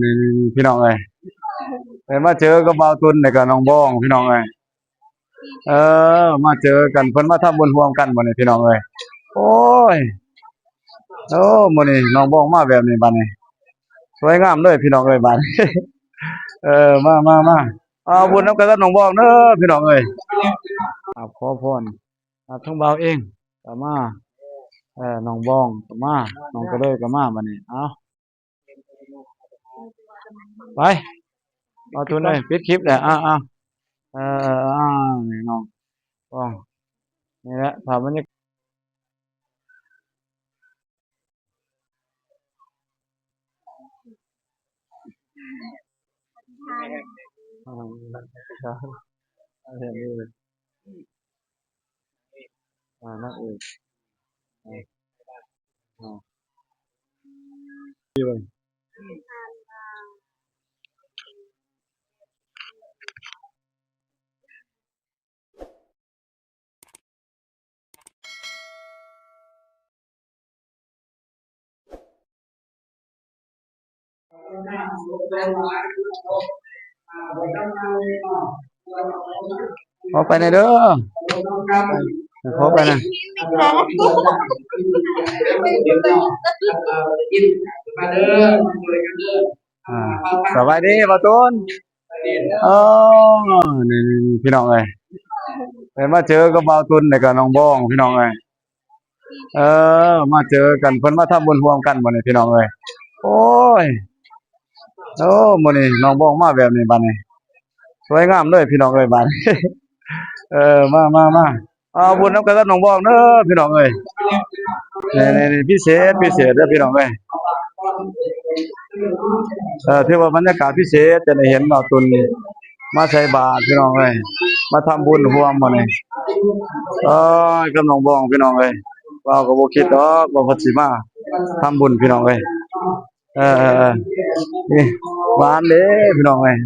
ນີ້ພີ່ນ້ອງເອີຍ ໄດ້ມາເຈີກັບບ່າວຕຸນ ແລ້ວກໍນ້ອງບອງພີ່ນ້ອງເອີຍ. ເອີ ມາເຈີກັນ ເພິ່ນມາທຳບຸນຮ່ວມກັນບັດນີ້ພີ່ນ້ອງເອີຍ. ໂອ້ຍ ໂອ້ ມື້ນີ້ນ້ອງບອງມາແບບນີ້ບັດນີ້ ສວຍງາມເລີຍພີ່ນ້ອງເອີຍບັດນີ້. ເອີ ມາ ມາ ມາ ເອົາບຸນນຳກັນກັບນ້ອງບອງເດີພີ່ນ້ອງເອີຍ. ກາບຂໍພອນ ອ່າ ທັງບ່າວເອງກໍມາ ເອີ ນ້ອງບອງກໍມາ ນ້ອງກະເລີຍກໍມາບັດນີ້. ເອົາ ໄປ ເອົາ ທຸນເອີຍ ປິດຄລິບແຫຼະ. ອ່າ ອ່າ ເອີ ອ່າ ນີ້ນ້ອງບອງ ນີ້ແຫຼະ ພາບບັນຍາກາດ ອ່າ ນາງເອກ ອ່າ ອ່າ ຂໍໄປແດ່ເດີ ຂໍໄປນະ. ອ່າ ສະບາຍດີບ່າວຕຸນ. ເອີ ນີ້ ນີ້ ພີ່ນ້ອງເອີຍ ໄດ້ມາເຈີກັບບ່າວຕຸນ ແລ້ວກໍນ້ອງບອງພີ່ນ້ອງເອີຍ. ເອີ ມາເຈີກັນ ເພິ່ນມາທຳບຸນຮ່ວມກັນບັດນີ້ພີ່ນ້ອງເອີຍ. ໂອ້ຍ ໂອ້ ມື້ນີ້ນ້ອງບອງມາແບບນີ້ບັດນີ້ ສວຍງາມເລີຍພີ່ນ້ອງເອີຍບັດນີ້. ເອີ ມາ ມາ ມາ ເອົາບຸນນຳກັນກັບນ້ອງບອງເດີພີ່ນ້ອງເອີຍ. ນີ້ ນີ້ ນີ້ ພິເສດ ພິເສດເດີພີ່ນ້ອງເອີຍ. ເອີ ຖືວ່າບັນຍາກາດພິເສດ ຈະໄດ້ເຫັນບ່າວຕຸນມາໃສ່ບາດພີ່ນ້ອງເອີຍ ມາທຳບຸນຮ່ວມມື້ນີ້ ເອີຍ ກັບນ້ອງບອງພີ່ນ້ອງເອີຍ. ເວົ້າກໍບໍ່ຄິດດອກວ່າເພິ່ນຊິມາທຳບຸນພີ່ນ້ອງເອີຍ. ເອີ ເອີ ເອີ ນີ້ ຫວານເດ້ພີ່ນ້ອງເອີຍ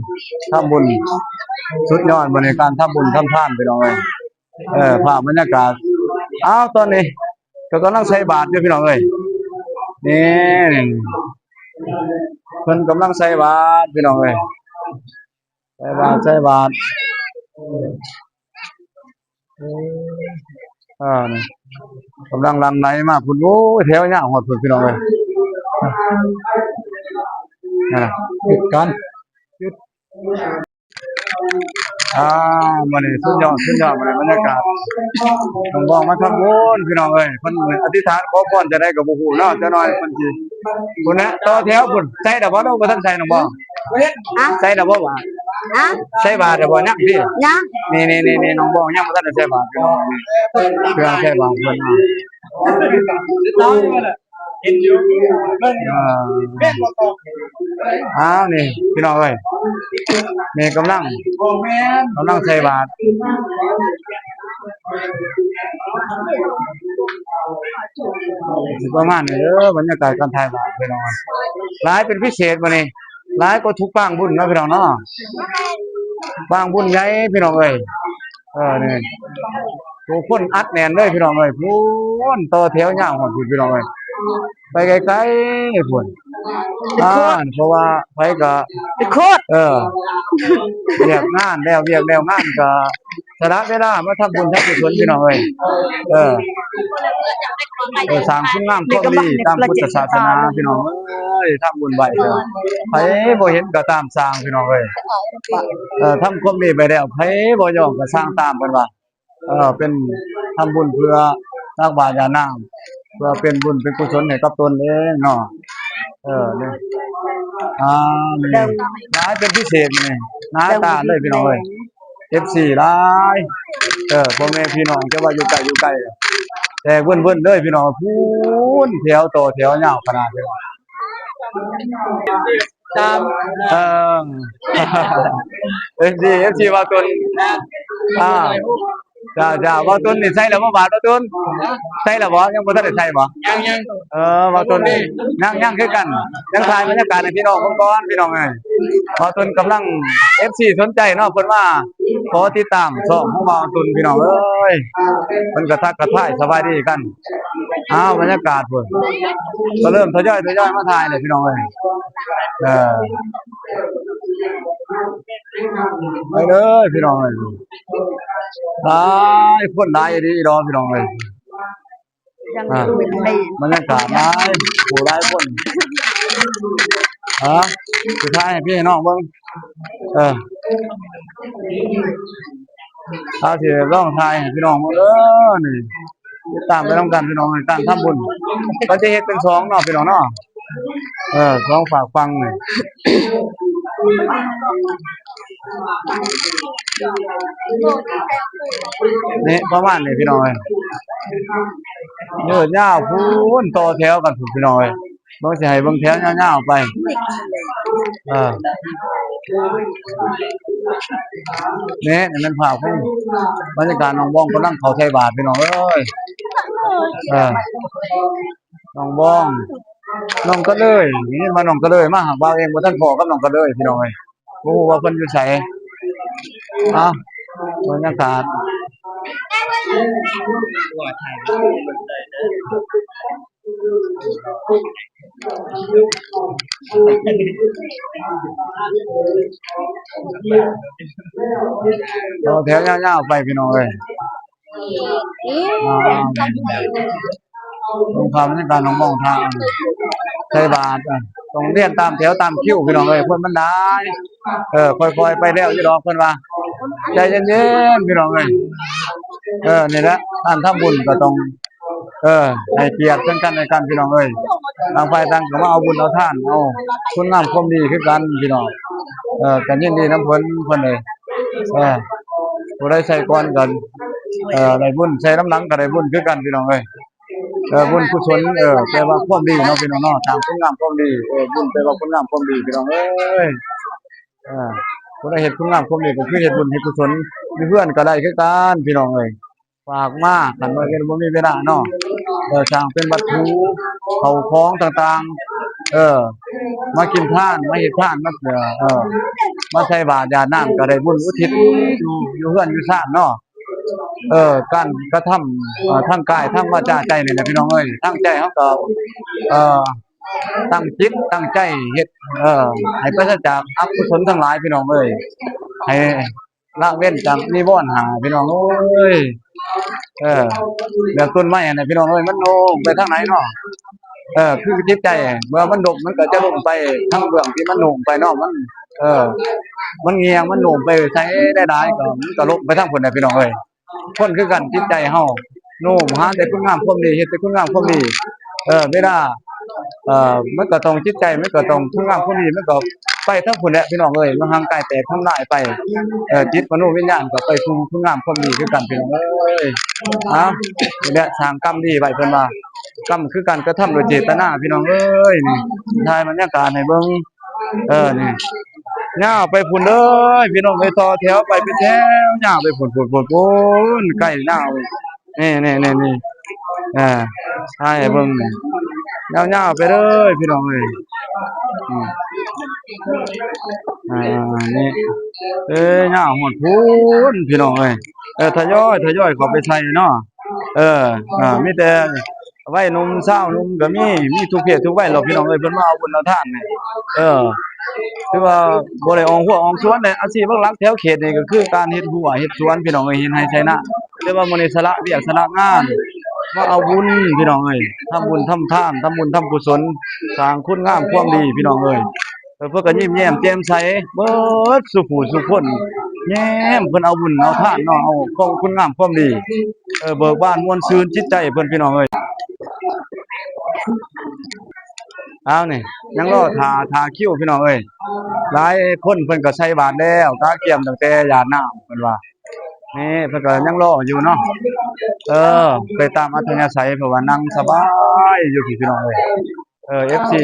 ທຳບຸນ ສຸດຍອດມື້ນີ້ ການທຳບຸນທຳທານພີ່ນ້ອງເອີຍ. ເອີ ພາບບັນຍາກາດ ອ້າວ ຕອນນີ້ເພິ່ນກຳລັງໃສ່ບາດຢູ່ພີ່ນ້ອງເອີຍ. ນີ້ ເພິ່ນກຳລັງໃສ່ບາດພີ່ນ້ອງເອີຍ ໃສ່ບາດ ໃສ່ບາດ. ເອີ ນີ້ ກຳລັງຫຼັ່ງໄຫຼມາພຸ້ນ ໂອ້ຍ ແຖວຍາວຮອດພຸ້ນພີ່ນ້ອງເອີຍ. ນັ້ນນະ ຢຸດການ ຢຸດ. ອ່າ ມື້ນີ້ສຸດຍອດ ສຸດຍອດ ມື້ນີ້ບັນຍາກາດ ນ້ອງບອງມາທຳບຸນພີ່ນ້ອງເອີຍ. ເພິ່ນອະທິຖານຂໍພອນຈັ່ງໃດກໍບໍ່ຮູ້ເນາະ ຈັກໜ້ອຍເພິ່ນຊິ ພຸ້ນນະ ຕໍ່ແຖວພຸ້ນ. ໃສ່ແລ້ວບໍ່ ຫຼືບໍ່ທັນໃສ່ ນ້ອງບອງ? ຮະ? ໃສ່ແລ້ວບໍ່ບາດ? ຮະ? ໃສ່ບາດແລ້ວບໍ່? ຍັງຕິ? ຍັງ. ນີ້ໆໆ ນ້ອງບອງຍັງບໍ່ທັນໄດ້ໃສ່ບາດ ພີ່ນ້ອງ ເຄື່ອງໃສ່ບາດເພິ່ນ. ເອີ ອ້າວ ນີ້ພີ່ນ້ອງເອີຍ ແມ່ກຳລັງ ກຳລັງໃສ່ບາດ ຊິປະມານນີ້ເດີ ບັນຍາກາດການຖ່າຍບາດພີ່ນ້ອງ ຫຼາຍເປັນພິເສດມື້ນີ້ ຫຼາຍກວ່າທຸກປາງບຸນເນາະ ພີ່ນ້ອງເນາະ ປາງບຸນໃຫຍ່ ພີ່ນ້ອງເອີຍ. ເອີ ນີ້ ໂອ້ ຄົນອັດແໜ້ນເລີຍພີ່ນ້ອງເອີຍ ພຸ້ນ ຕໍ່ແຖວຍາວຮອດພຸ້ນ ພີ່ນ້ອງເອີຍ ໄປໄກໆພຸ້ນ. ອ່າ ເພາະວ່າໃຜກໍ ເອີ ວຽກງານແລ້ວ ວຽກແລ້ວງານກໍສະຫຼະເວລາມາທຳບຸນທຳກຸສົນ ພີ່ນ້ອງເອີຍ. ເອີ ເອີ ສ້າງຄຸນງາມຄວາມດີຕາມພຸດທະສາສະໜາ ພີ່ນ້ອງເອີຍ ທຳບຸນໄຫວ້ ໃຜບໍ່ເຫັນກໍຕາມສ້າງ ພີ່ນ້ອງເອີຍ. ເອີ ທຳຄວາມດີໄປແລ້ວ ໃຜບໍ່ຍອມກໍສ້າງຕາມ ເພິ່ນວ່າ. ເອີ ເປັນທຳບຸນເພື່ອຕັກບາດຢາດນ້ຳ ເພື່ອເປັນບຸນເປັນກຸສົນໃຫ້ກັບຕົນເອງເນາະ. ເອີ ນີ້ ອ່າ ນີ້ ຫຼາຍເປັນພິເສດນີ້ ຫຼາຍຕາເລີຍພີ່ນ້ອງເອີຍ ເອັຟຊີຫຼາຍ. ເອີ ພໍ່ແມ່ພີ່ນ້ອງ ຈະວ່າຢູ່ໃກ້ຢູ່ໄກ ແຕ່ເວີ້ນໆເລີຍພີ່ນ້ອງ ພຸ້ນ ແຖວຕໍ່ແຖວຍາວຂະໜາດເລີຍ. ຕາມ ເອີ ເອັຟຊີ ເອັຟຊີບ່າວຕຸນ ອ່າ ຈ້າ ຈ້າ ບ່າວຕຸນນີ້ໃສ່ແລ້ວບໍ່ບາດ ບ່າວຕຸນ? ໃສ່ແລ້ວບໍ່? ຍັງບໍ່ທັນໄດ້ໃສ່ບໍ່? ຍັງ ຍັງ ເອີ ບ່າວຕຸນນີ້ ຍັງ ຍັງຄືກັນ ຍັງຖ່າຍບັນຍາກາດໃຫ້ພີ່ນ້ອງເບິ່ງກ່ອນ ພີ່ນ້ອງເອີຍ. ບ່າວຕຸນກຳລັງ ເອັຟຊີສົນໃຈເນາະ ເພິ່ນມາຂໍຕິດຕາມຊ່ອງຂອງບ່າວຕຸນ ພີ່ນ້ອງເອີຍ ເພິ່ນກໍທັກກະທາຍສະບາຍດີກັນ. ອ້າວ ບັນຍາກາດພຸ້ນ ກໍເລີ່ມທະຍອຍ ທະຍອຍມາຖ່າຍແລ້ວ ພີ່ນ້ອງເອີຍ. ເອີ ໄປເລີຍ ພີ່ນ້ອງເອີຍ ຫຼາຍຄົນຫຼາຍອີ່ຫຼີດອກ ພີ່ນ້ອງເອີຍ. ຍັງ ອ່າ ບໍ່ທັນໄດ້ ບັນຍາກາດຫຼາຍຜູ້ຫຼາຍຄົນ. ຮະ ຊິຖ່າຍໃຫ້ພີ່ໃຫ້ນ້ອງເບິ່ງ. ເອີ ເອົາ ຊິລອງຖ່າຍໃຫ້ພີ່ນ້ອງເບິ່ງເດີນີ້. ຕິດຕາມໄປນຳກັນ ພີ່ນ້ອງເອີຍ ການທຳບຸນ ກໍຈະເຮັດເປັນສອງເນາະ ພີ່ນ້ອງເນາະ. ເອີ ສອງຟາກຝັ່ງນີ້ ນີ້ປະມານນີ້ ພີ່ນ້ອງເອີຍ. ຍືດຍາວພຸ້ນ ຕໍ່ແຖວກັນພຸ້ນ ພີ່ນ້ອງເອີຍ. ເບິ່ງ ຊິໃຫ້ເບິ່ງແຖວຍາວໆໄປ. ເອີ ນີ້ ນີ້ແມ່ນພາບຂອງບັນຍາກາດ ນ້ອງບອງກຳລັງເຂົ້າໃສ່ບາດ ພີ່ນ້ອງເອີຍ. ເອີ ນ້ອງບອງ ນ້ອງກະເລີຍ ໄດ້ຍິນວ່ານ້ອງກະເລີຍມາຫາບ່າວເອງ ບໍ່ທັນພໍ້ກັບນ້ອງກະເລີຍ ພີ່ນ້ອງເອີຍ. ບໍ່ຮູ້ວ່າເພິ່ນຢູ່ໃສ. ເອົາ ບັນຍາກາດ ຕໍ່ແຖວຍາວໆໄປ ພີ່ນ້ອງເອີຍ. ອ່າ ເບິ່ງພາບບັນຍາກາດ ນ້ອງມອງທາງໃສ່ບາດ ອ່າ ຕ້ອງລຽນຕາມແຖວຕາມຄິວ ພີ່ນ້ອງເອີຍ ຄົນມັນຫຼາຍ. ເອີ ຄ່ອຍໆໄປແລ້ວຢູ່ດອກ ເພິ່ນວ່າ ໃຈເຢັນໆ ພີ່ນ້ອງເອີຍ. ເອີ ນີ້ແຫຼະ ການທຳບຸນກໍຕ້ອງ ເອີ ໃຫ້ກຽດເຊິ່ງກັນແລະກັນ ພີ່ນ້ອງເອີຍ. ຕ່າງຝ່າຍຕ່າງກໍມາເອົາບຸນເອົາທານ ເອົາຄຸນງາມຄວາມດີຄືກັນ ພີ່ນ້ອງ. ເອີ ກໍຍິນດີນຳເພິ່ນ ເພິ່ນເອີຍ. ເອີ ຜູ້ໃດໃສ່ກ່ອນກໍ ເອີ ໄດ້ບຸນ ໃສ່ນຳຫຼັງກໍໄດ້ບຸນຄືກັນ ພີ່ນ້ອງເອີຍ. ເອີ ບຸນກຸສົນ ເອີ ແປວ່າຄວາມດີເນາະ ພີ່ນ້ອງເນາະ ສ້າງຄຸນງາມຄວາມດີ. ເອີ ບຸນແປວ່າຄຸນງາມຄວາມດີ ພີ່ນ້ອງເອີຍ. ເອີ ຜູ້ໃດເຮັດຄຸນງາມຄວາມດີກໍຄືເຮັດບຸນເຮັດກຸສົນ ຢູ່ເຮືອນກໍໄດ້ຄືກັນ ພີ່ນ້ອງເອີຍ. ຝາກມາ ຄັນວ່າເຮັດບໍ່ມີເວລາເນາະ ເອີ ສ້າງເປັນວັດຖຸເຂົ້າຂອງຕ່າງໆ ເອີ ມາກິນທານ ມາເຮັດທານ ມາ ເອີ ມາໃສ່ບາດຢາດນ້ຳ ກໍໄດ້ບຸນອຸທິດຢູ່ ຢູ່ເຮືອນຢູ່ຊານເນາະ. ເອີ ການກະທຳ ເອີ ທາງກາຍ ທາງວາຈາ ໃຈນີ້ແຫຼະ ພີ່ນ້ອງເອີຍ. ທາງໃຈເຮົາກໍ ເອີ ຕັ້ງຈິດຕັ້ງໃຈເຮັດ ເອີ ໃຫ້ປາສະຈາກອະກຸສົນທັງຫຼາຍ ພີ່ນ້ອງເອີຍ. ໃຫ້ ລະເວັ້ນຈາກນິວອນຫ້າ ພີ່ນ້ອງເອີຍ. ເອີ ແບບຕົ້ນໄມ້ຫັ້ນນະ ພີ່ນ້ອງເອີຍ ມັນໂນ້ມໄປທາງໃດເນາະ ເອີ ຄືຈິດໃຈ ເມື່ອມັນລົ້ມ ມັນກໍຈະລົ້ມໄປທາງເບື້ອງທີ່ມັນໂນ້ມໄປເນາະ ມັນ ເອີ ມັນງ່ຽງ ມັນໂນ້ມໄປໃສຫຼາຍໆ ກໍມັນກໍລົ້ມໄປທາງພຸ້ນແຫຼະ ພີ່ນ້ອງເອີຍ. ຄົນຄືກັນ ຈິດໃຈເຮົາໂນ້ມຫາແຕ່ຄຸນງາມຄວາມດີ ເຮັດແຕ່ຄຸນງາມຄວາມດີ ເອີ ເວລາ ເອີ ມັນກໍຕ້ອງ ຈິດໃຈມັນກໍຕ້ອງ ຄຸນງາມຄວາມດີມັນກໍໄປທາງພຸ້ນແຫຼະ ພີ່ນ້ອງເອີຍ. ເມື່ອຮ່າງກາຍແຕກທຳລາຍໄປ ເອີ ຈິດມະໂນວິນຍານກໍໄປສູ່ຄຸນງາມຄວາມດີຄືກັນ ພີ່ນ້ອງເອີຍ. ເອົາ ນີ້ແຫຼະ ສ້າງກຳດີໄວ້ ເພິ່ນວ່າ ກຳຄືການກະທຳດ້ວຍເຈດຕະນາ ພີ່ນ້ອງເອີຍ. ນີ້ຖ່າຍບັນຍາກາດໃຫ້ເບິ່ງ ເອີ ນີ້ ຍາວໄປພຸ້ນເດີ ພີ່ນ້ອງເອີຍ. ຕໍ່ແຖວໄປເປັນແຖວຍາວໄປພຸ້ນ ພຸ້ນ ພຸ້ນ ພຸ້ນ ໃກ້ຍາວ ນີ້ ນີ້ ນີ້ ນີ້ ເອີ ໃຫ້ເບິ່ງນີ້ ຍາວໆໄປເລີຍ ພີ່ນ້ອງເອີຍ. ອືມ ອ່າ ນີ້ ເອີ ຍາວຮອດພຸ້ນ ພີ່ນ້ອງເອີຍ. ເອີ ທະຍອຍ ທະຍອຍເຂົ້າໄປໃສ່ເນາະ. ເອີ ອ່າ ມີແຕ່ໄວໜຸ່ມ ຊາວໜຸ່ມກໍມີ ມີທຸກເພດທຸກໄວແຫຼະ ພີ່ນ້ອງເອີຍ. ເພິ່ນມາເອົາບຸນເອົາທານນີ້ ເອີ ຖືວ່າບໍ່ໄດ້ອອກຮົ້ວອອກສວນເດ້. ອາຊີບຫຼັກໆແຖວເຂດນີ້ກໍຄືການເຮັດຮົ້ວເຮັດສວນ ພີ່ນ້ອງເອີຍ ເຮັດໄຮ່ໄຖນາ. ແຕ່ວ່າມື້ນີ້ສະຫຼະວຽກສະຫຼະງານ ມາເອົາບຸນ ພີ່ນ້ອງເອີຍ ທຳບຸນທຳທານ ທຳບຸນທຳກຸສົນ ສ້າງຄຸນງາມຄວາມດີ ພີ່ນ້ອງເອີຍ. ເອີ ເພິ່ນກໍຍິ້ມແຍ້ມແຈ່ມໃສເບິດສູ່ຜູ້ສູ່ຄົນ ແຍ້ມເພິ່ນເອົາບຸນເອົາທານເນາະ ເອົາຂອງຄຸນງາມຄວາມດີ ເອີ ເບີກບານມ່ວນຊື່ນຈິດໃຈເພິ່ນ ພີ່ນ້ອງເອີຍ. ອ້າວ ນີ້ຍັງລໍຖ້າ ຖ້າຄິວ ພີ່ນ້ອງເອີຍ. ຫຼາຍຄົນເພິ່ນກໍໃສ່ບາດແລ້ວ ກະກຽມຕັ້ງແຕ່ຢາດນ້ຳ ເພິ່ນວ່າ. ນີ້ເພິ່ນກໍຍັງລໍຢູ່ເນາະ ເອີ ໄປຕາມອັດທະຍາໄສ ເພາະວ່ານັ່ງສະບາຍຢູ່ພີ້ ພີ່ນ້ອງເອີຍ. ເອີ ເອັຟຊີ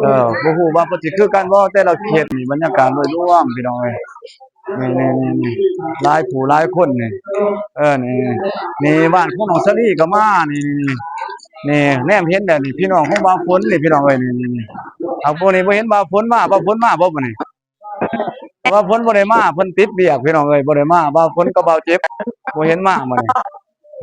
ເອີ ບໍ່ຮູ້ວ່າເພິ່ນຊິຄືກັນບໍ່ ແຕ່ລະເຂດນີ້ ບັນຍາກາດໂດຍລວມ ພີ່ນ້ອງເອີຍ. ນີ້ ນີ້ ນີ້ ນີ້ ຫຼາຍຜູ້ຫຼາຍຄົນນີ້ ເອີ ນີ້ ນີ້ ນີ້ ບ້ານຂອງນ້ອງສາລີກໍມາ ນີ້ ນີ້ ນີ້ ນີ້ ແນມເຫັນແລ້ວນີ້ ພີ່ນ້ອງຂອງບ່າວຝົນນີ້ ພີ່ນ້ອງເອີຍ. ນີ້ ນີ້ ນີ້ ເອົາ ພວກນີ້ບໍ່ເຫັນບ່າວຝົນມາ ບ່າວຝົນມາບໍ່ມື້ນີ້? ບ່າວຝົນບໍ່ໄດ້ມາ ເພິ່ນຕິດວຽກ ພີ່ນ້ອງເອີຍ ບໍ່ໄດ້ມາ. ບ່າວຝົນກັບບ່າວເຈັບບໍ່ເຫັນມາມື້ນີ້.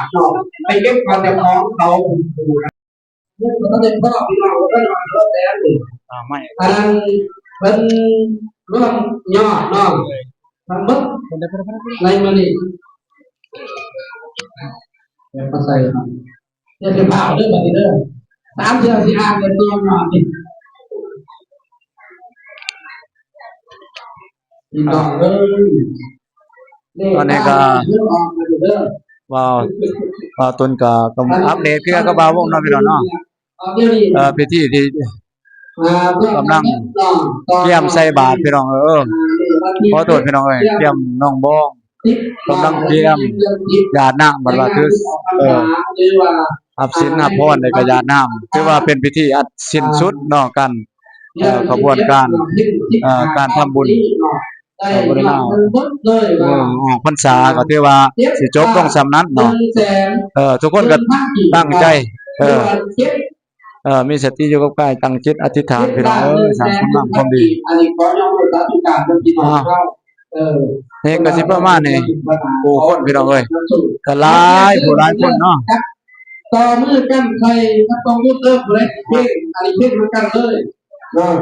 ດເນາະ ໄປເກັບເຂົ້າເຈົ້າຂອງເຂົາ. ຍັງບໍ່ທັນໄດ້ພໍພີ່ນ້ອງ ບໍ່ທັນໄດ້ຮອດແສນນີ້ ອ່າ ໄມ້ ອັນນັ້ນເພິ່ນລວມຍອດເນາະ ທັງໝົດໃນມື້ນີ້ ແມ່ນບໍ່ໃສ່ ຢ່າຊິຟ້າວເດີບັດນີ້ເດີ ສາມເທື່ອຊິອ່ານເປັນຕົວຍອດນີ້ ພີ່ນ້ອງເອີຍ. ຕອນນີ້ກໍ ເອີ ບໍ່ ບ່າວຕຸນກໍ ກໍອັບເດດຄືກັບບ່າວວົງເນາະ ພີ່ນ້ອງເນາະ. ເອີ ພິທີທີ່ ອ່າ ກຳລັງກຽມໃສ່ບາດ ພີ່ນ້ອງເອີຍ. ຂໍໂທດ ພີ່ນ້ອງເອີຍ ກຽມໜອງບອງ ກຳລັງກຽມຢາດນ້ຳ ບັດວ່າຄື ເອີ ຮັບສິນຮັບພອນ ແລ້ວກໍຢາດນ້ຳ ຖືວ່າເປັນພິທີອັນສິ້ນສຸດເນາະ ການ ເອີ ຂະບວນການ ເອີ ການທຳບຸນ ເອີ ບໍລິລາວ ເອີ ອອກພັນສາ ກໍຖືວ່າຊິຈົບລົງສ່ຳນັ້ນເນາະ. ເອີ ທຸກຄົນກໍຕັ້ງໃຈ ເອີ ເອີ ມີສະຕິຢູ່ກັບກາຍ ຕັ້ງຈິດອະທິຖານ ພີ່ນ້ອງເອີຍ ສ້າງຄຸນງາມຄວາມດີ. ອ່າ ນີ້ກໍຊິປະມານນີ້ ຜູ້ຄົນ ພີ່ນ້ອງເອີຍ ກໍຫຼາຍຜູ້ຫຼາຍຄົນເນາະ. ຕໍ່ມືກັນໃສ່ກັບກອງບຸນເດີ ຜູ້ໃດເພງ ອັນນີ້ເພງນຳກັນເລີຍເນາະ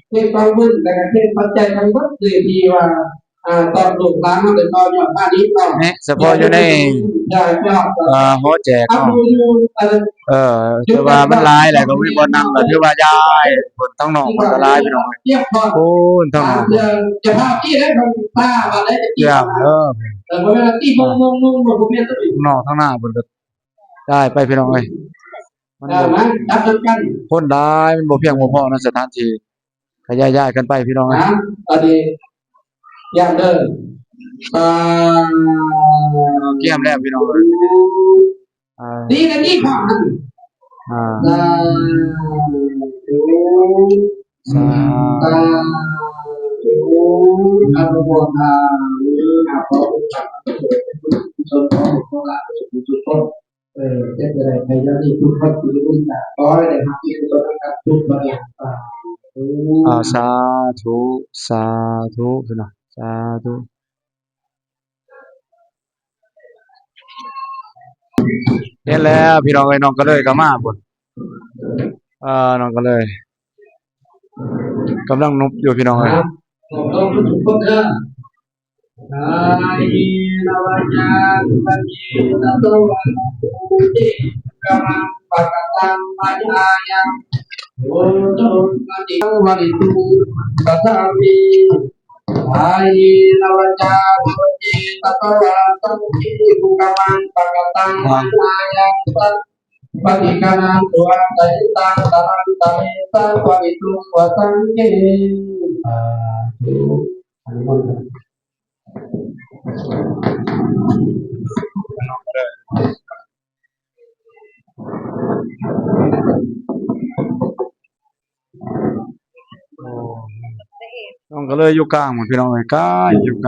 ເພງກອງບຸນ ແລ້ວກໍເພງປັດໄຈທັງໝົດເລີຍ ທີ່ວ່າ ອ່າ ຕອນລູກຫຼານເຮົາໄດ້ຕໍ່ຍອດມານີ້ເນາະ ນີ້ສະເພາະຢູ່ໃນ ອ່າ ຫໍແຈກເນາະ ເອີ ແຕ່ວ່າມັນຫຼາຍແລ້ວ ກໍມີບ່ອນນັ່ງ ກໍຖືວ່າຍ້າຍ ພຸ້ນທາງນອກມັນກໍຫຼາຍ ພີ່ນ້ອງເອີຍ ພຸ້ນທາງນອກ ຢ້ຽມເດີ ເອີ ທາງນອກທາງໜ້າພຸ້ນກໍ ໄດ້ໄປ ພີ່ນ້ອງເອີຍ ມັນບໍ່ ຄົນຫຼາຍ ມັນບໍ່ພຽງບໍ່ພໍໃນສະຖານທີ່ ຂະຫຍາຍຍ້າຍກັນໄປ ພີ່ນ້ອງເອີຍ. ອັນນີ້ກຽມເດີ ສາ ກຽມແລ້ວ ພີ່ນ້ອງເອີຍ ອ່າ ດີນະນີ້ຂອງມັນ ອ່າ ສາ ສາ ອະນຸໂມທາມິ ອະ ຂໍບຸນສຳເລັດ ເອີ ເຮັດໃຫ້ໄດ້ໄປຢ່າງນີ້ ທຸກຄົນທີ່ໄດ້ບຸນກໍຂໍໃຫ້ໄດ້ຮັບທີ່ສຸດກັນທຸກຄົນ. ອ່າ ສາທຸ ສາທຸ ພີ່ນ້ອງ ສາທຸ. ເຫັນແລ້ວ ພີ່ນ້ອງເອີຍ ນ້ອງກະເລີຍກໍມາພຸ້ນ ເອີ ນ້ອງກະເລີຍກຳລັງນຸບຢູ່ ພີ່ນ້ອງເອີຍ. ກາເຍນະວາຈາ ສະເມຕະວາ ກຳມັງປະກະຕັງ ມາຍາຍັງ ໂອໂຕ ປະຕິ ວັນຕຸ ປັດສາມິ ກາເຍນະວາຈາ ສະເມຕະວາ ສັງເຄ ກຳມັງປະກະຕັງ ມາຍາຍັງ ສະ ປະຕິການາ ໂຕ ອາຕະຫິຕັງ ສະລັນຕະເມ ສາ ວັນຕຸ ວະ ສັງເຄ ສາທຸ. ອະນຸໂມທະນາ ນ້ອງກະເລີຍຢູ່ກາງພຸ້ນ ພີ່ນ້ອງເອີຍ ກາຍ ຢູ່ໄກ.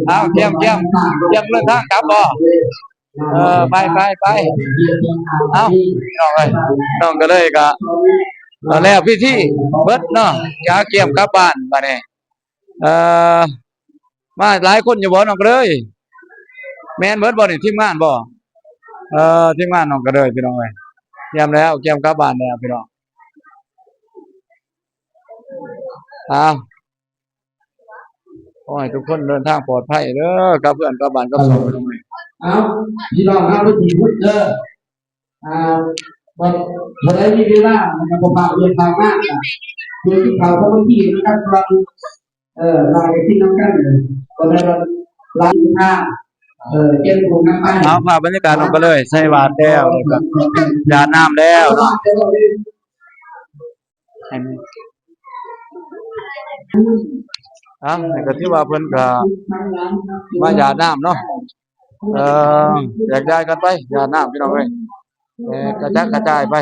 ເອົາ ກຽມ ກຽມ ກຽມເດີນທາງກັບບໍ່? ເອີ ໄປ ໄປ ໄປ ເອົາ ນ້ອງເອີຍ ນ້ອງກະເລີຍກະ ກະແລ້ວພິທີເບິດເນາະ ກະກຽມກັບບ້ານບາດນີ້. ເອີ ມາຫຼາຍຄົນຢູ່ບໍ່ນ້ອງກະເລີຍ? ແມ່ນເບິດບໍ່ນີ້ ທີມງານບໍ່? ເອີ ທີມງານນ້ອງກະເລີຍພີ່ນ້ອງເອີຍ ກຽມແລ້ວ ກຽມກັບບ້ານແລ້ວພີ່ນ້ອງ. ເອົາ ຂໍໃຫ້ທຸກຄົນເດີນທາງປອດໄພເດີ ກັບເຮືອນກັບບ້ານກັບຊ່ອງພີ່ນ້ອງເອີຍ. ເອົາ ພີ່ນ້ອງເຮົາໄປທີ່ພຸດເດີ ອ່າ ບໍ່ ບໍ່ໄດ້ມີເວລາ ມັນກະບໍ່ພາກເຮືອນພາກງານ ເດີ ກິນເຂົ້າສາມັກຄີນຳກັນກ່ອນ ເອີ ລາວໄປກິນນຳກັນ ເອີ ກໍໄດ້ລາວພາ ເອີ ເກັບຂອງນຳໄປ. ເອົາ ພາບບັນຍາກາດນ້ອງກະເລີຍ ໃສ່ບາດແລ້ວ ແລ້ວກະຢາດນ້ຳແລ້ວເນາະ. ເອົາ ນີ້ກະຖືວ່າເພິ່ນກະມາຢາດນ້ຳເນາະ ເອີ ແຍກຍ້າຍກັນໄປຢາດນ້ຳພີ່ນ້ອງເອີຍ ແຕ່ກະຈັດກະຈາຍໄປ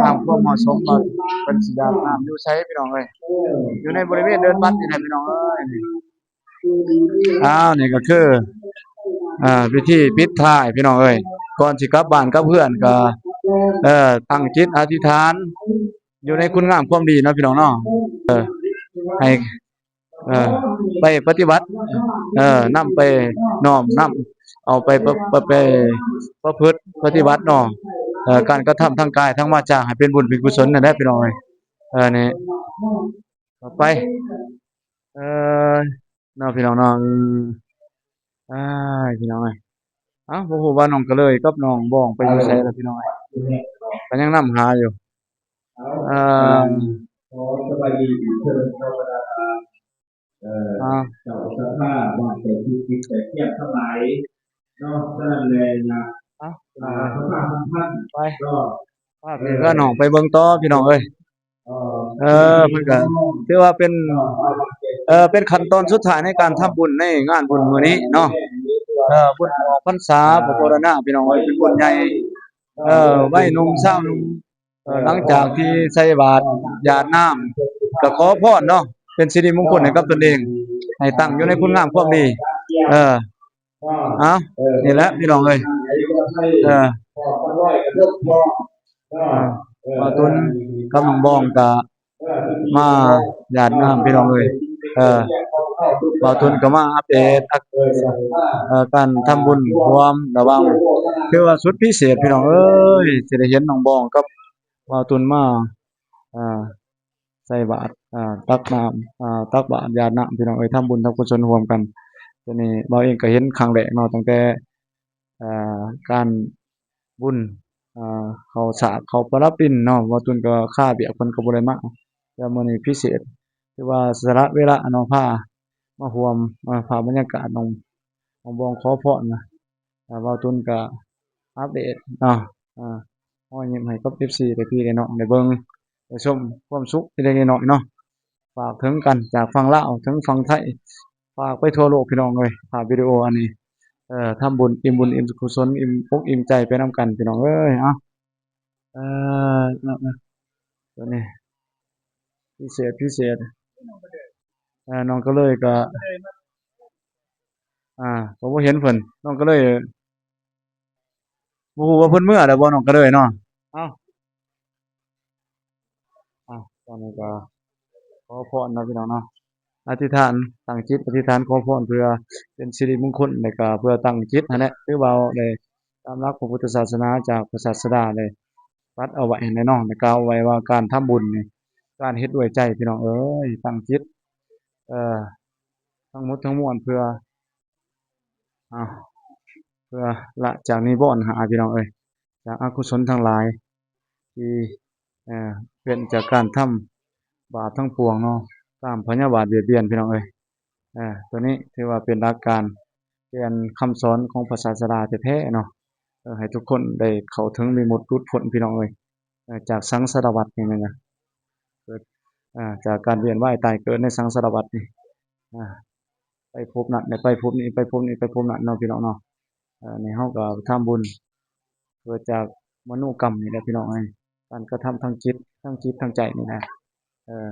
ຕາມຄວາມເໝາະສົມວ່າເພິ່ນຊິຢາດນ້ຳຢູ່ໃສພີ່ນ້ອງເອີຍ ຢູ່ໃນບໍລິເວນເດີ່ນວັດນີ້ແຫຼະພີ່ນ້ອງເອີຍ. ອ້າວ ນີ້ກະຄື ອ່າ ພິທີປິດທ້າຍພີ່ນ້ອງເອີຍ ກ່ອນຊິກັບບ້ານກັບເຮືອນກະ ເອີ ຕັ້ງຈິດອະທິຖານຢູ່ໃນຄຸນງາມຄວາມດີເນາະພີ່ນ້ອງເນາະ ເອີ ໃຫ້ ເອີ ໄປປະຕິບັດ ເອີ ນຳໄປນ້ອມນຳເອົາໄປປະ ປະ ໄປປະພຶດປະຕິບັດເນາະ ເອີ ການກະທຳທາງກາຍທາງວາຈາໃຫ້ເປັນບຸນເປັນກຸສົນນັ້ນແຫຼະພີ່ນ້ອງເອີຍ. ເອີ ນີ້ ຕໍ່ໄປ ເອີ ເນາະພີ່ນ້ອງເນາະ ເອີ ອ້າຍ ພີ່ນ້ອງເອີຍ ເອົ້າ ບໍ່ຮູ້ວ່ານ້ອງກະເລີຍກັບນ້ອງບອງໄປຢູ່ໃສລະພີ່ນ້ອງເອີຍ ກະຍັງນຳຫາຢູ່ ເອີ ຂໍສະບາຍດີເຊີນເຈົ້າພະນັກງານ ເອີ ອ່າ ເຈົ້າສັດທາບ້ານໃກ້ທິດໃກ້ທຽງທັງຫຼາຍເນາະ. ສະນັ້ນແຫຼະນະ ອ່າ ອ່າ ປະຊາສຳພັນ ໄປ ເນາະ ພາພີ່ພານ້ອງໄປເບິ່ງຕໍ່ ພີ່ນ້ອງເອີຍ. ເອີ ເພິ່ນກະຖືວ່າເປັນ ເອີ ເປັນຂັ້ນຕອນສຸດທ້າຍໃນການທຳບຸນໃນງານບຸນມື້ນີ້ເນາະ. ເອີ ບຸນອອກພັນສາ ອ່າ ພະໂມທະນາ ພີ່ນ້ອງເອີຍ ເປັນບຸນໃຫຍ່ ເອີ ໄວໜຸ່ມຊາວໜຸ່ມ ເອີ ຫຼັງຈາກທີ່ໃສ່ບາດຢາດນ້ຳ ກະຂໍພອນເນາະ ເປັນສິລິມົງຄົນໃຫ້ກັບຕົນເອງ ໃຫ້ຕັ້ງຢູ່ໃນຄຸນງາມຄວາມດີ. ເອີ ເອົ້າ ນີ້ແຫຼະພີ່ນ້ອງເອີຍ ເອີ ບ່າວຕຸນກັບນ້ອງບອງກະມາຢາດນ້ຳ ພີ່ນ້ອງເອີຍ. ເອີ ບ່າວຕຸນກະມາອັບເດດ ເອີ ການທຳບຸນຮ່ວມລະຫວ່າງ ຖືວ່າສຸດພິເສດ ພີ່ນ້ອງເອີຍ ຊິໄດ້ເຫັນນ້ອງບອງກັບບ່າວຕຸນມາ ອ່າ ໃສ່ບາດ ອ່າ ຕັກນ້ຳ ອ່າ ຕັກບາດຢາດນ້ຳ ພີ່ນ້ອງເອີຍ ທຳບຸນທຳກຸສົນຮ່ວມກັນ. ໂຕນີ້ບ່າວເອງກະເຫັນຄັ້ງແລກເນາະ ຕັ້ງແຕ່ ອ່າ ການບຸນ ອ່າ ເຂົ້າສາກເຂົ້າປະດັບດິນເນາະ ບ່າວຕຸນກະຄາວຽກເພິ່ນກະບໍ່ໄດ້ມາ ແຕ່ມື້ນີ້ພິເສດ ຖືວ່າສະຫຼະເວລາເນາະ ພາມາຮ່ວມ ພາບບັນຍາກາດ ນ້ອງ ນ້ອງບອງຂໍພອນນະ ອ່າ ບ່າວຕຸນກະອັບເດດເນາະ ອ່າ ຮອຍຍິ້ມໃຫ້ກັບເອັຟຊີ ໄດ້ພີ່ໄດ້ນ້ອງໄດ້ເບິ່ງໄດ້ຊົມຄວາມສຸກເລັກໆນ້ອຍໆເນາະ. ຝາກເຖິງກັນຈາກຝັ່ງລາວເຖິງຝັ່ງໄທ ຝາກໄປທົ່ວໂລກພີ່ນ້ອງເອີຍ ພາບວິດີໂອອັນນີ້ ເອີ ທຳບຸນ ອີ່ມບຸນອີ່ມກຸສົນ ອີ່ມອົກອີ່ມໃຈໄປນຳກັນພີ່ນ້ອງເອີຍ. ເອົາ ເອີ ຕົວນີ້ພິເສດ ພິເສດ ເອີ ນ້ອງກະເລີຍກະ ອ່າ ກະບໍ່ເຫັນເພິ່ນ ນ້ອງກະເລີຍ ບໍ່ຮູ້ວ່າເພິ່ນເມືອແລ້ວບໍ່ ນ້ອງກະເລີຍເນາະ. ເອົ້າ ອ່າ ຕອນນີ້ກະຂໍພອນເນາະ ພີ່ນ້ອງເນາະ ອະທິຖານ ຕັ້ງຈິດອະທິຖານຂໍພອນ ເພື່ອເປັນສິລິມົງຄົນ ແລະກະເພື່ອຕັ້ງຈິດຫັ້ນແຫຼະ ຄືວ່າໄດ້ຕາມຫຼັກພະພຸດທະສາສະໜາ ຈາກພະສາດສະດາໄດ້ຕັດເອົາໄວ້ຫັ້ນແຫຼະເນາະ ໄດ້ກ່າວໄວ້ວ່າການທຳບຸນນີ້ ການເຮັດດ້ວຍໃຈ ພີ່ນ້ອງເອີຍ ຕັ້ງຈິດ ເອີ ທັງໝົດທັງມວນເພື່ອ ເອົາ ເພື່ອລະຈາກນິວອນຫ້າ ພີ່ນ້ອງເອີຍ ຈາກອະກຸສົນທັງຫຼາຍ ທີ່ ເອີ ເປັນຈາກການທຳບາບທັງປວງເນາະ ກາມພະຍາບາດບຽດບຽນ ພີ່ນ້ອງເອີຍ. ເອີ ໂຕນີ້ຖືວ່າເປັນຫຼັກການແກ່ນຄຳສອນຂອງພະສາດສະດາແທ້ໆເນາະ ເອີ ໃຫ້ທຸກຄົນໄດ້ເຂົ້າເຖິງວິມຸດຫຼຸດພົ້ນ ພີ່ນ້ອງເອີຍ. ເອີ ຈາກສັງສາລະວັດນີ້ແມ່ນຫຍັງ? ເກີດ ເອີ ຈາກການວຽນວ່າຍຕາຍເກີດໃນສັງສາລະວັດນີ້ ເອີ ໄປພົບນັ້ນ ໄປພົບນີ້ ໄປພົບນີ້ ໄປພົບນັ້ນເນາະ ພີ່ນ້ອງເນາະ. ເອີ ນີ້ເຮົາກະທຳບຸນເກີດຈາກມະໂນກຳນີ້ແຫຼະ ພີ່ນ້ອງເອີຍ ການກະທຳທາງຈິດ ທາງຈິດທາງໃຈນີ້ແຫຼະ ເອີ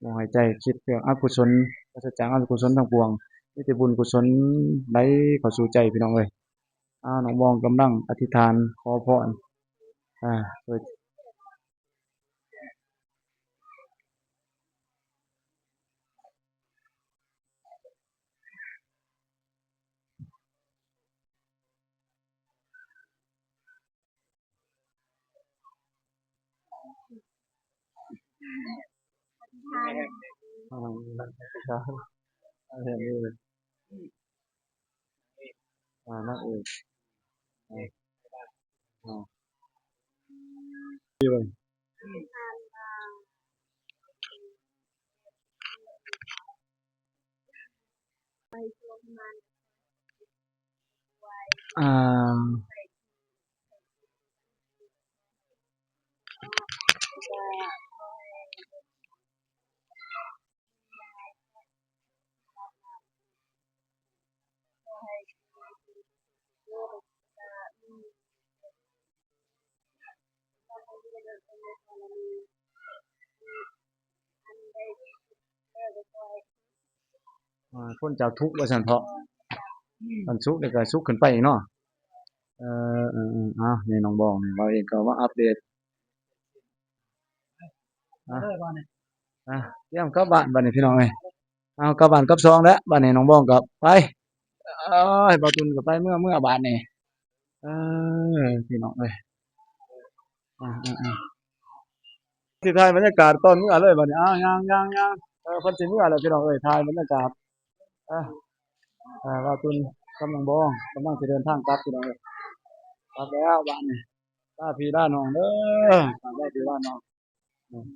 ບໍ່ໃຫ້ໃຈຄິດເລື່ອງອະກຸສົນ ປາສະຈາກອະກຸສົນທັງປວງ ມີແຕ່ບຸນກຸສົນໄຫຼເຂົ້າສູ່ໃຈ ພີ່ນ້ອງເອີຍ. ອາ ນ້ອງບອງກຳລັງອະທິຖານຂໍພອນ ອາ ເປີດ ອາ ນາງເອກ ອາ ອາ ອ່າ ອ່າ ພົ້ນຈາກທຸກວ່າຊັ້ນເຖາະ ຄັນສຸກແລ້ວກະສຸກຂຶ້ນໄປອີກເນາະ. ເອີ ເອີ ເອີ ເອົາ ນີ້ນ້ອງບອງນີ້ ເຮົາເອງກະມາອັບເດດ ອ່ະ ອ່ະ ຕຽມກັບບ້ານບາດນີ້ພີ່ນ້ອງເອີຍ. ເອົາ ກັບບ້ານກັບຊ່ອງແລ້ວ ບາດນີ້ນ້ອງບອງກໍໄປ ເອີຍ ບ່າວຕຸນກໍໄປ ເມືອ ເມືອບາດນີ້ ເອີ ພີ່ນ້ອງເອີຍ ອ່າ ອ່າ ອ່າ ຊິຖ່າຍບັນຍາກາດຕອນເມືອເລີຍບາດນີ້ ອ້າວ ຍ່າງ ຍ່າງ ຍ່າງ ເອີ ເພິ່ນຊິເມືອແລ້ວພີ່ນ້ອງເອີຍ ຖ່າຍບັນຍາກາດ ອ່າ ອ່າ ບ່າວຕຸນກັບນ້ອງບອງກຳລັງຊິເດີນທາງກັບພີ່ນ້ອງເອີຍ ກັບແລ້ວບາດນີ້ ລາພີ່ລານ້ອງເດີ ລາພີ່ລານ້ອງ ອືມ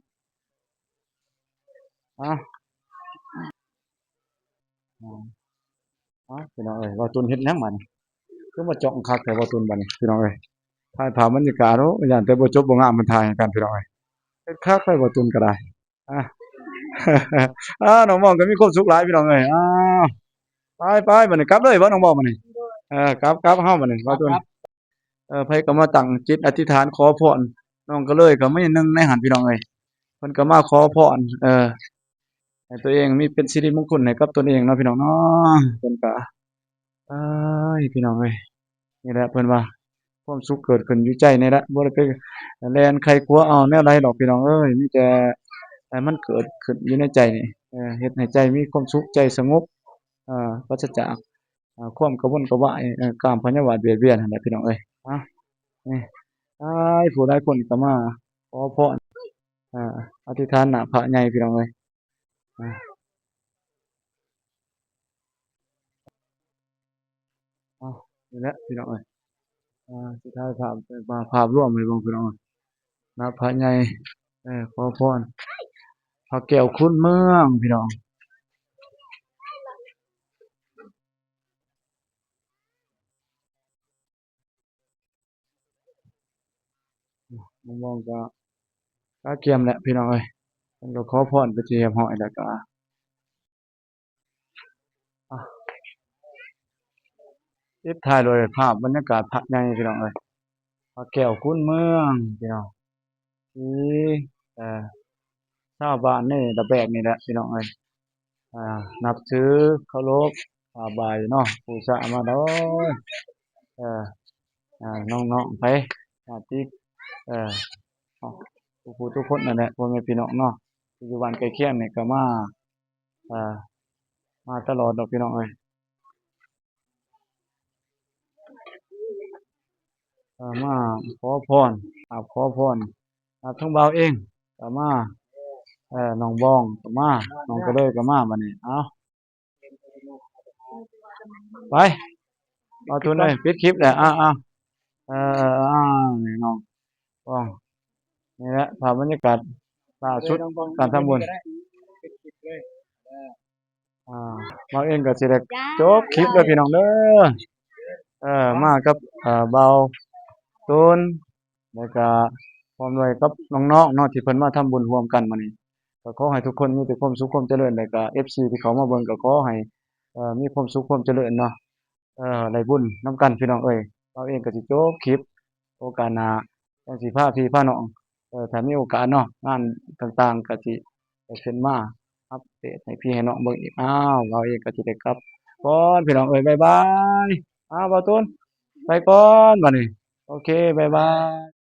ອ່າ. ເອົາ ພີ່ນ້ອງເອີຍ ບ່າວຕຸນເຮັດຫຍັງບາດນີ້? ຄືມາຈ້ອງຄັກແທ້ບ່າວຕຸນບາດນີ້ ພີ່ນ້ອງເອີຍ. ຖ່າຍພາບບັນຍາກາດ ໂອ້ ຢ້ານແຕ່ບໍ່ຈົບບໍ່ງາມ ເພິ່ນຖ່າຍໃຫ້ກັນ ພີ່ນ້ອງເອີຍ. ເຮັດຄັກໄປບ່າວຕຸນກໍໄດ້. ອ່າ ອ່າ ນ້ອງມອງກໍມີຄວາມສຸກຫຼາຍ ພີ່ນ້ອງເອີຍ. ອ້າວ ໄປໆ ບາດນີ້ກັບເລີຍບໍ່ ນ້ອງມອງ ບາດນີ້? ເອີ ກັບ ກັບເຮົາບາດນີ້ ບ່າວຕຸນ. ເອີ ໃຜກໍມາຕັ້ງຈິດອະທິຖານຂໍພອນ ນ້ອງກໍເລີຍກໍມີໜຶ່ງໃນຫັ້ນ ພີ່ນ້ອງເອີຍ. ເພິ່ນກໍມາຂໍພອນ ເອີ ໃຫ້ຕົວເອງມີເປັນສິລິມົງຄຸນໃຫ້ກັບຕົນເອງເນາະ ພີ່ນ້ອງເນາະ. ເພິ່ນກໍ ເອີຍ ພີ່ນ້ອງເອີຍ ນີ້ແຫຼະເພິ່ນວ່າ ຄວາມສຸກເກີດຂຶ້ນຢູ່ໃຈນີ້ແຫຼະ ບໍ່ໄດ້ໄປແລ່ນໄຂຄວ້າເອົາແນວໃດດອກ ພີ່ນ້ອງເອີຍ. ມີແຕ່ໃຫ້ມັນເກີດຂຶ້ນຢູ່ໃນໃຈນີ້ ເຮັດໃຫ້ໃຈມີຄວາມສຸກ ໃຈສະຫງົບ ເອີ ປາສະຈາກ ເອີ ຄວາມກະວົນກະວາຍ ເອີ ກາມພະຍາບາດບຽດບຽນຫັ້ນແຫຼະ ພີ່ນ້ອງເອີຍ. ເອົາ ນີ້ ຫຼາຍຜູ້ຫຼາຍຄົນກໍມາຂໍພອນ ເອີ ອະທິຖານໜ້າພະໃຫຍ່ ພີ່ນ້ອງເອີຍ. ອ່າ ເອົາ ນີ້ແຫຼະ ພີ່ນ້ອງເອີຍ. ອ່າ ຊິຖ່າຍພາບ ພາບລວມໃຫ້ເບິ່ງ ພີ່ນ້ອງເອີຍ. ໜ້າພະໃຫຍ່ ເອີ ຂໍພອນ ພະແກ້ວຂຸນເມືອງ ພີ່ນ້ອງ. ມອງໆ ກໍກະກຽມແຫຼະ ພີ່ນ້ອງເອີຍ. ເພິ່ນກໍຂໍພອນເປັນທີ່ຮຽບຮ້ອຍແລ້ວ ກໍ ອ່ະ ປິດທ້າຍດ້ວຍພາບບັນຍາກາດພະໃຫຍ່ ພີ່ນ້ອງເອີຍ. ພະແກ້ວຂຸນເມືອງ ພີ່ນ້ອງ. ທີ່ ເອີ ຊາວບ້ານໃນລະແວກນີ້ແຫຼະ ພີ່ນ້ອງເອີຍ ອ່າ ນັບຖືເຄົາລົບກາບໄຫວ້ເນາະ ບູຊາມາໂດຍ ເອີ ອ່າ ນ້ອງໆ ໄປ ຍາດຕິ ເອີ ເນາະ ທຸກຜູ້ທຸກຄົນນັ້ນແຫຼະ ພໍ່ແມ່ພີ່ນ້ອງເນາະ ທີ່ຢູ່ບ້ານໃກ້ຄຽງນີ້ກໍມາ ອ່າ ມາຕະຫຼອດດອກ ພີ່ນ້ອງເອີຍ. ເອີ ມາຂໍພອນ ກາບຂໍພອນ ກາບທາງບ່າວເອງກໍມາ ເອີ ນ້ອງບອງກໍມາ ນ້ອງກະເລີຍກໍມາ ບາດນີ້ ເອົາ ໄປ ບ່າວຕຸນເອີຍ ປິດຄລິບແຫຼະ ເອົາໆ ເອີ ເອີ ເອົາ ນີ້ນ້ອງບອງ ນີ້ແຫຼະພາບບັນຍາກາດລ່າສຸດການທຳບຸນ. ອ່າ ບ່າວເອງກໍຊິໄດ້ ຈ້າ ຈົບຄລິບເດີ ພີ່ນ້ອງເດີ ເອີ ມາກັບ ເອີ ບ່າວຕຸນ ແລ້ວກໍພ້ອມດ້ວຍກັບນ້ອງໆ ເນາະ ທີ່ເພິ່ນມາທຳບຸນຮ່ວມກັນມື້ນີ້ ກໍຂໍໃຫ້ທຸກຄົນມີແຕ່ຄວາມສຸກຄວາມຈະເລີນ ແລ້ວກໍເອັຟຊີທີ່ເຂົ້າມາເບິ່ງກໍຂໍໃຫ້ ເອີ ມີຄວາມສຸກຄວາມຈະເລີນເນາະ ເອີ ໄດ້ບຸນນຳກັນ ພີ່ນ້ອງເອີຍ. ບ່າວເອງກໍຊິຈົບຄລິບ ໂອກາດໜ້າຈັ່ງຊິພາພີ່ພານ້ອງ ເອີ ຖ້າມີໂອກາດເນາະ ງານຕ່າງໆ ກໍຊິໄດ້ຂຶ້ນມາອັບເດດໃຫ້ພີ່ໃຫ້ນ້ອງເບິ່ງອີກ. ອ້າວ ບ່າວເອງກໍຊິໄດ້ກັບກ່ອນ ພີ່ນ້ອງເອີຍ ບາຍບາຍ. ອ້າວ ບ່າວຕຸນ ໄປກ່ອນບາດນີ້ ໂອເຄ ບາຍບາຍ.